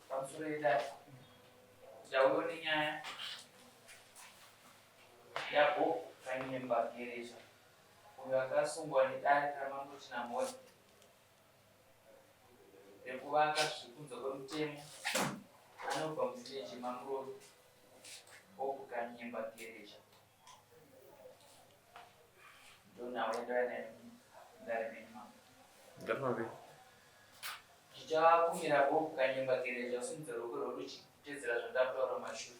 Pamusoro yedare. Ndauyo nenyaya yaBob Kanyemba Geresha uyo akasungwa nedare raMambo Chinamhora rekuvaka zviri kunze kwemutemo anobva muvhileji maMurovi Bob Kanyemba Geresha. Ndonhau yandauya nayo mudare menyu mambo. Ngatifambe. Ndichakumira Bob Kanyemba Geresha usimudze ruoko rwerudyi kutedzera zvandakutaura mumashure.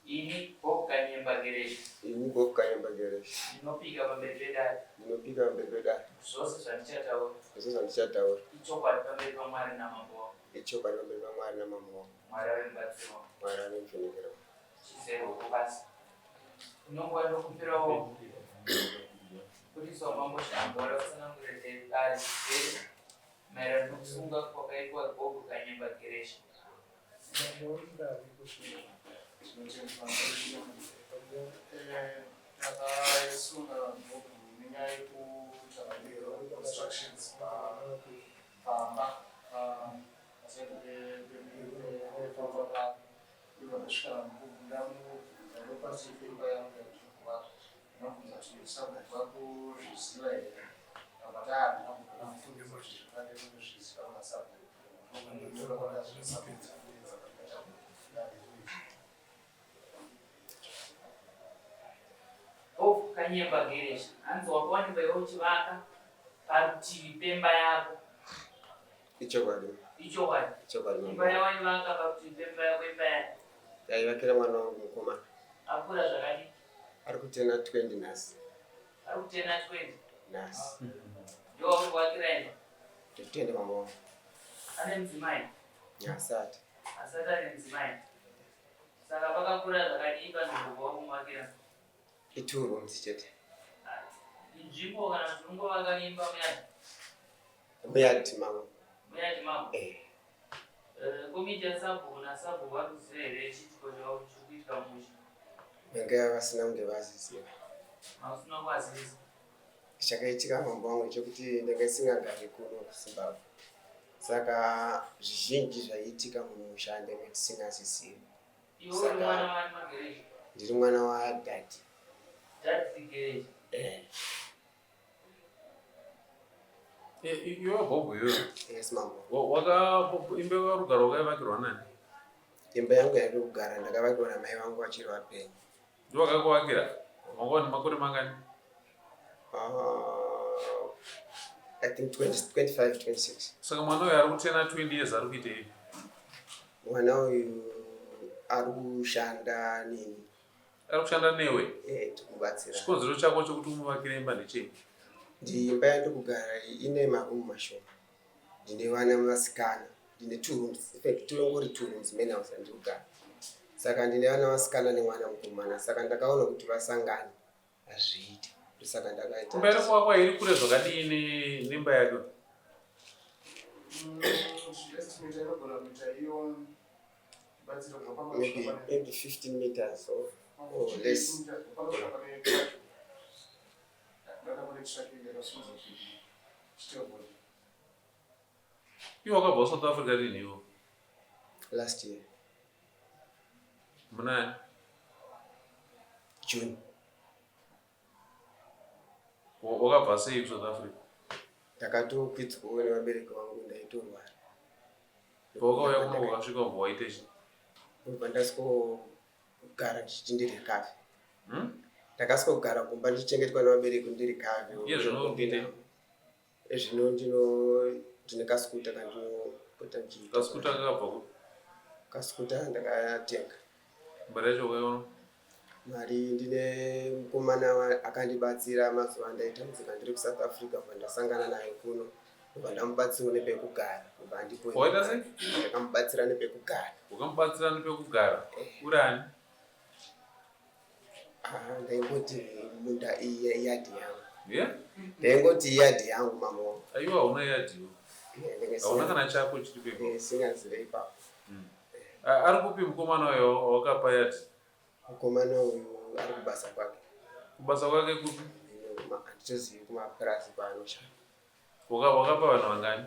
Ini Bob Kanyemba Geresha. Ini Bob Kanyemba Geresha. Ndinopika pamberi pedare. Ndinopika pamberi pedare. Zvose zvandichataura. Zvose zvandichataura. Ichokwadi pamberi paMwari namambo wangu. Ichokwadi pamberi paMwari namambo wangu. Mwari ave mubatsiri wangu. Mwari ave muvhenekeri wangu. Chizeroko basi. Unonguva ndokumbirawo kuti Mambo Chinamhora vatsanangure dare zvizere maererano nokusunga kwakaitwa Bob Kanyemba Geresha. Takasunga Bob nenyaya yekuita constructions pamba paside pepamba pake. Ndobva ndasvika ndamubvunza ndopasi peimba yangu yandiri kuvaka ndinobvunza kuti sabhuku vakuzviziva here akati haa handina kumbobvunza kuti zvakadai kuzviziva kuna sabhuku ndotora kwandazvisabhuku Bob Kanyemba Geresha hanzi wakawanikwa iwe uchivaka parutivi pemba yako. Ichokwadi. Ichokwadi. Ichokwadi. Imba yawaivaka parutivi pemba yako imba yani. Ndaivakira mwana wangu mukomana. Akura zvakadii? Ari kutena 20 nhasi. Ari kutena 20? Nhasi. Ndiwo wauri kuvakira imba? Ndikutenda mama wangu. Ane mudzimai? Asati. Asati ane mudzimai. Saka pakakura zvakadii panzvimbo pawakumuvakira? Itwo rooms chete. Inzvimbo kana kuti unongovaka imba muyadhi? Muyadhi mama. Muyadhi mama? Eh. Eh, komiti yasabhuku nasabhuku vari kuziva here chiitiko chiri kuitika mumusha? Vanga vasina kunge vaziziva. Vasina kuvazivisa? Chakaitika mambo wangu chekuti ndanga isingagari kuno kuZimbabwe. Saka zvizhinji zvaiitika mumusha ndanga tisingazizivi. Iwe uri mwana wani Magereji? Ndiri mwana wadaddy. Daddy Gereji? Eh. Iwe Bob iwe. Yes mambo. Waka imba yakarugara wakaivakirwa nani? Imba yangu yandiri kugara ndakavakirwa namai vangu vachiri vapenyu. Ndivo vakakuvakira? Wanga une makore mangani? I think 20, 25, 26. Saka mwana uyu ari kutena 20 years ari kuitei? Mwana uyu ari kushanda neni. Ari kushanda newe? Eh, tikubatsira. Chikonzero chako chokuti umuvakire imba ndechei? Ndi imba yandiri kugara ine marumu mashoma. Ndine vana vasikana. Ndine two rooms. In fact, tongori two rooms main house yandiri kugara. Saka ndine vana vasikana nemwana mukomana. Saka ndakaona kuti vasangane hazviiti. Ndosaka ndakaita. Imba iri kuvakwa iri kure zvakadii nemba yake? Estimate inogona kuita iyo batsiro kubva Maybe 15 meters or less. Iwe wakabva South Africa rini iwe? Last year. Munani? June. Wakabva sei kuSouth Africa? Ndakatokwidzwawo nevabereki vangu ndaitorwara. Pawakauya kuno wakasvika ubva waite chii? Ndobva ndasvikogara ndichiti ndiri kafe. Ndakasvikogara kumba ndichichengetwa nevabereki ndiri kafe. Iye zvino uri kuitei? Zvino ndino ndine kaskuta kandinopota ndichiita. Kaskuta kakabva kupi? Kaskuta ndakatenga. Mari yacho wakaiona? Mari ndine mukomana akandibatsira mazuva andaitambudzika ndiri kuSouth Africa bva ndasangana naye kuno ndobva ndamubatsirawo nepekugara ndobva andipo. Waita sei? Ndakamubatsira nepekugara. Wakamubatsira nepekugara? Uri ani? Ah, ndaingoti munda iyi yadhi yangu. Yeah? Ndaingoti yadhi yangu mama wangu. Aiwa hauna yadhi iwe. Hauna kana chako chiri pepo. Singazive ipapo. Ari kupi mukomana uyo wakapa yadhi? Mukomana uyu ari kubasa kwake. Kubasa kwake kupi? Handitozivi kumapurazi kwaanoshanda. Wakapa vanhu vangani?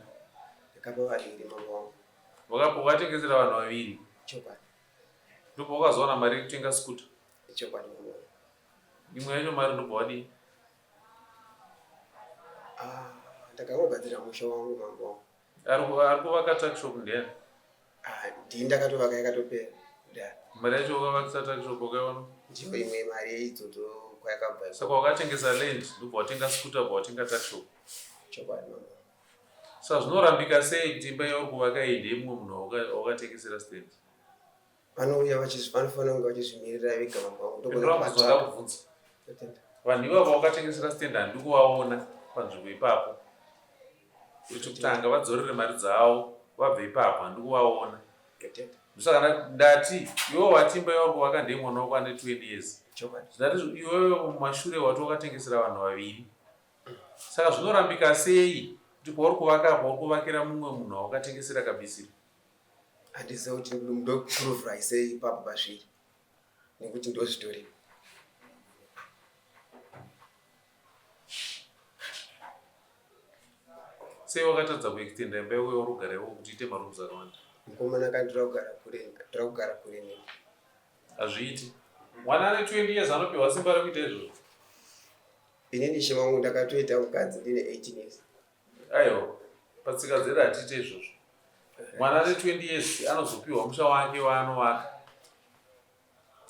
Ndakapa vaviri mama wangu. Wakatengesera vanhu vaviri. Chokwadi. Ndobva wakazowana mari yekutenga scooter. Chokwadi mambo. Imwe yacho mari ndobva wadii? Ah, ndakangogadzira musha wangu mambo wangu. Ari kuvaka tuckshop ndiyani? Ah, ndini ndakatovaka yakatopera kudhara. Mari yacho wakavakisa tuckshop wakaiwana? Ndiyo imwe mari idzodzo kwayakabva. Saka wakatengesa land ndobva watenga scooter bva watenga tuckshop. Chokwadi mambo. Saka zvinorambika sei kuti imba yauri kuvaka iyi ndeyemumwe munhu wawakatengesera stand? Vanouya vanofanira kunge vachizvimirira vega mambo vangu. Ndogona kuvatsvaga. Ndakubvunza. Vanhu ivavo vawakatengesera stand handidi kuvaona panzvimbo ipapo. Kuti kutanga vadzorere mari dzavo vabve ipapo handidi kuvaona. Ndosaka ndati iwewe wati imba yauri kuvaka ndeyemwana wako ane 20 years. Ndati iwewe mumashure wati wakatengesera vanhu vaviri. Saka zvinorambika sei kuti pauri kuvaka apa uri kuvakira mumwe munhu wawakatengesera kabisira? Handizive kuti ndokuproverai sei ipapo pazviri nekuti ndozvitoripo. Sei wakatadza kuextenda imba yako yauri kugara iwe kuti iite marooms akawanda? Mukomana akandira kugara kure, ndira kugara kure neni. Hazviiti. Mwana ane 20 years anopiwa simba rekuita izvozvo. Inini ishe wangu ndakatoita mukadzi ndine 18 years. Aiwa, patsika dzedu hatiite izvozvo. Mwana ane 20 years anozopiwa musha wake waanovaka.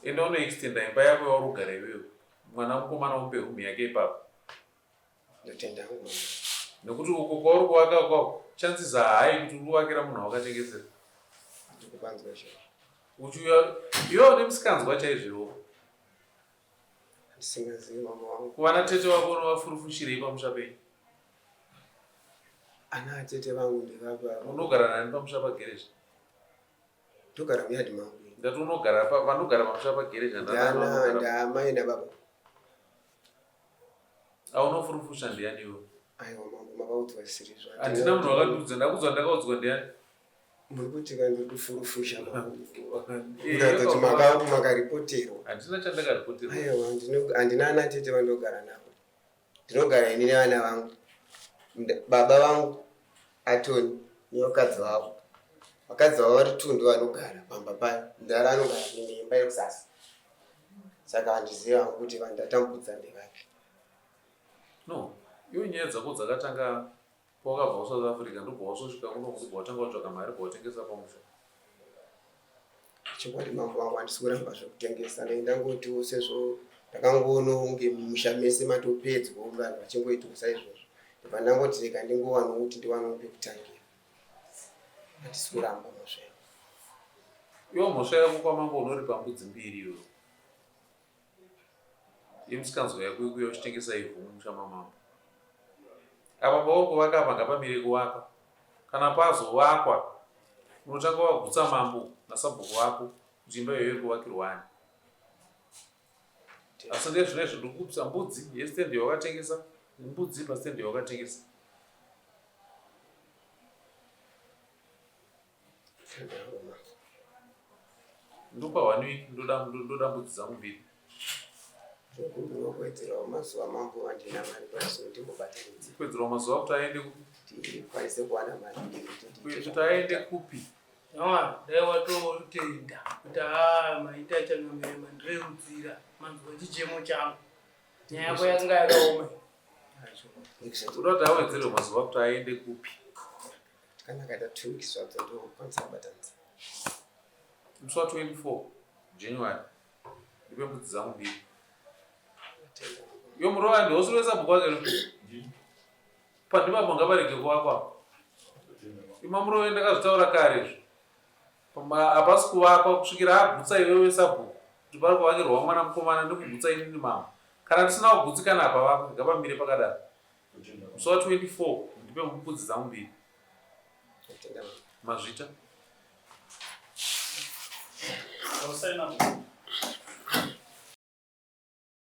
Enda unoextenda imba yako yauri kugara iwewe. Mwana mukomana umupe room yake ipapo. Ndotenda hangu mama. Nekuti uko kwauri kuvaka kwako chances are high kuti uri kuvakira munhu wawakatengesera. Ndikupanzwa ishe. Uchiuya iwe une musikanzwa chaizvo iwewe. Ndisingazivi mambo wangu. Kuvana tete vako unovafurufushirei pamusha penyu? Ana tete vangu ndevapa. Unogara nani pamusha pagereji? Ndogara muyadhi mangu. Ndati unogara pa vanogara pamusha pagereji ndana ndamai nababa. Aunofurufusha ndiani iwe? Aiwa mambo makaudzwa zvisiri izvo. Handina munhu wakandiudza ndakudzwa ndakaudzwa ndiani? Muri kuti kana ndiri kufurufusha kuratidza kuti makaripoterwa. Handina chandakaripoterwa. Aiwa handina ana tete vandogara navo. Ndinogara ini nevana vangu. Baba vangu Atoni nevakadzi vavo. Vakadzi vavo vari two ndovanogara pamba payo. Mudhara anogara kuimwe imba yekusasa. Saka handizivi hangu kuti vandatambudza ndevapi. No, iwe nyaya dzako dzakatanga Pawakabva kuSouth Africa ndobva wasosvika kuno ndobva watanga kutsvaga mari bva watengesa pamusha. Chokwadi mambo wangu handisi kuramba zvekutengesa ndai ndangotiwo sezvo ndakangoonawo kunge mumusha mese matopedzwa vanhu vachingoitawo saizvozvo ndobva ndangoti rega ndingowanawo kuti ndiwanewo pekutangira. Handisi kuramba mhosva yangu. Iwe mhosva yako kwamambo unoripa mbudzi mbiri iwe. Yemusikanzwa yako yekuuya uchitengesa ivhu mumusha mamambo. Apa pauri kuvaka apa ngapamire kuvakwa. Kana pazovakwa unotanga wagutsa mambo nasabhuku vako kuti imba iyoyo iri kuvakirwa ani. Asi ndezvino izvo ndiri kukupisa mbudzi yestand yawakatengesa mbudzi pastand yawakatengesa. Ndopa one week ndoda ndoda mbudzi dzangu mbiri. Ndokumbirawo kuwedzerawo mazuva mambo handina mari kwaso ndimbobatanidza. Kuwedzerawo mazuva kuti aende kupi? Ndikwanise kuwana mari kuti aende kupi? Awa, dai watotenda kuti haa maita changamire mandirerutsira manzwa chichemo changu. Nyaya yako yakanga yakaoma. Unoda kuti awedzerwe mazuva kuti aende kupi? Kana akaita 2 weeks zvadzo ndokwanisa kubatanidza. Musi wa 24 January ndipe mbudzi dzangu mbiri. Iwe murova ndiwosiri wesabhuku wake pandipapo ngaparege kuvakwa. Ima murove ndakazvitaura kare izvo. Hapasi kuvakwa kusvikira agutsa iwewe sabhuku kuti pari kuvakirwa mwana mukomana ndikugutsa inini mama. Kana tisina kugutsikana hapavakwe ngapamire pakadaro. Musi wa 24 ndipe mbudzi dzangu mbiri. Mazvita.